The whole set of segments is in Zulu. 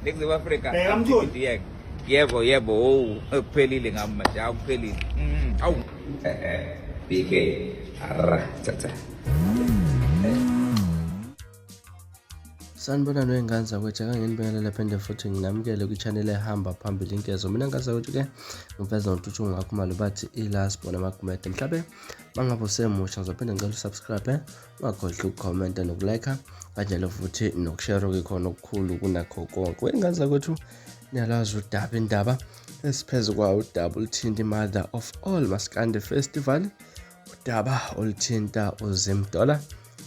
Ningizimu Afrika. Bheka Mtholi. Yebo. Yebo yebo, oh kuphelile ngami manje, awuphelile. Awu. BK. Arra, tata. Sanibonani wey'ngane zakwethu, ake nginibingelele phinde futhi nginamukele kwi-channel ehamba phambili inkezo. Mina ngane zakwethu ke ngiveza nontuthu ngakho mali bathi i-last born amagumede. Mhlabe mangabe usemusha ngizophinde ngicela usubscribe, ungakhohlwa ukukhomenta nokulike kanjalo futhi nokushare okukhona okukhulu kunakho konke. Wey'ngane zakwethu niyalazi udaba indaba esiphezu kwawo udaba oluthinta i-mother of all Maskandi Festival, udaba oluthinta uZimdollar,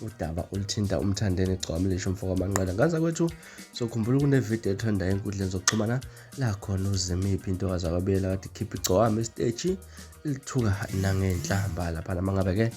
udaba oluthinta uMthandeni Gcwamlisho umfo kaManqele. Ngaza kwethu sokhumbula kunevidiyo ethonda enkundleni zokuxhumana la khona uZimiphi intokazi akabuyela kade ikhipha igcokama esiteji ilithuka nangenhlamba laphana mangabe ke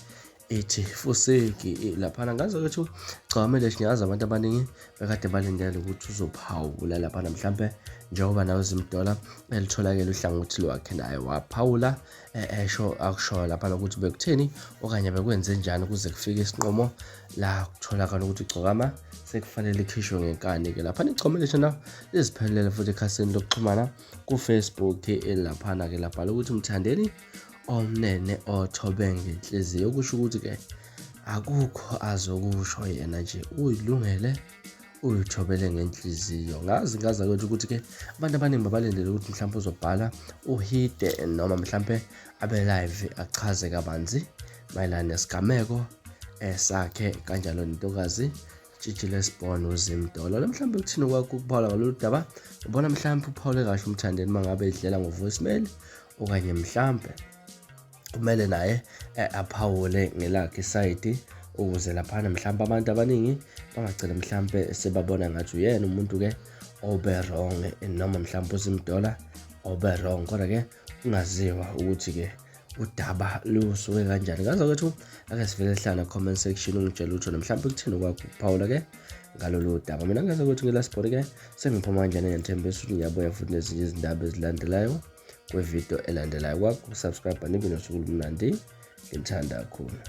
ithi fuseki laphana. Ngazi kwethu Gcwamile ngiyazi abantu abaningi bekade balindele ukuthi uzophawula laphana, mhlampe njengoba nawe Zimdollar elitholakele uhlangothi lwakhe naye waphawula esho akushoyo laphana ukuthi bekutheni okanye bekwenze njani kuze kufike isinqumo la kutholakala ukuthi igcokama sekufanele likhishwe ngenkani-ke laphana. Igcokama na liziphelele futhi ekhasini lokuxhumana ku-Facebook laphana-ke labhala ukuthi Mthandeni omnene othobe ngenhliziyo, okusho ukuthi-ke akukho azokusho yena nje uyilungele uyithobele ngenhliziyo. Ngazi ngaza kwethu ukuthi-ke abantu abaningi babalindele ukuthi mhlawumpe uzobhala uhide noma mhlampe abe live achaze kabanzi mayelana nesigameko esakhe kanjalo nentokazi Tshitshi Lesibona uZimdollar. Mhlawumbe kuthini kwakho ukuphawula ngalolu daba? Ubona mhlawumbe uphawule kahle uMthandeni uma ngabe edlela ngo-voicemail okanye mhlawumbe kumele naye aphawule ngelakhe isayidi ukuze laphana mhlawumbe abantu abaningi bangagcina mhlawumbe sebabona ngathi uyena umuntu-ke obe wrong noma mhlawumbe uZimdollar obe wrong, kodwa-ke kungaziwa ukuthi-ke udaba lusuke kanjani. Ngaza kwethu ake sivele sihlale comment section ungitshela ukuthi mhlawumbe kuthini kwakho ukuphawula ke ngalolu daba. Mina ngaza kwethu ngelasibhori ke sengiphuma kanjani, ngiyathembisa ukuthi ngiyabuya futhi nezinye izindaba ezilandelayo kwevidiyo elandelayo. Kwakho usubscribe nibe nosuku olumnandi, ngithanda kakhulu.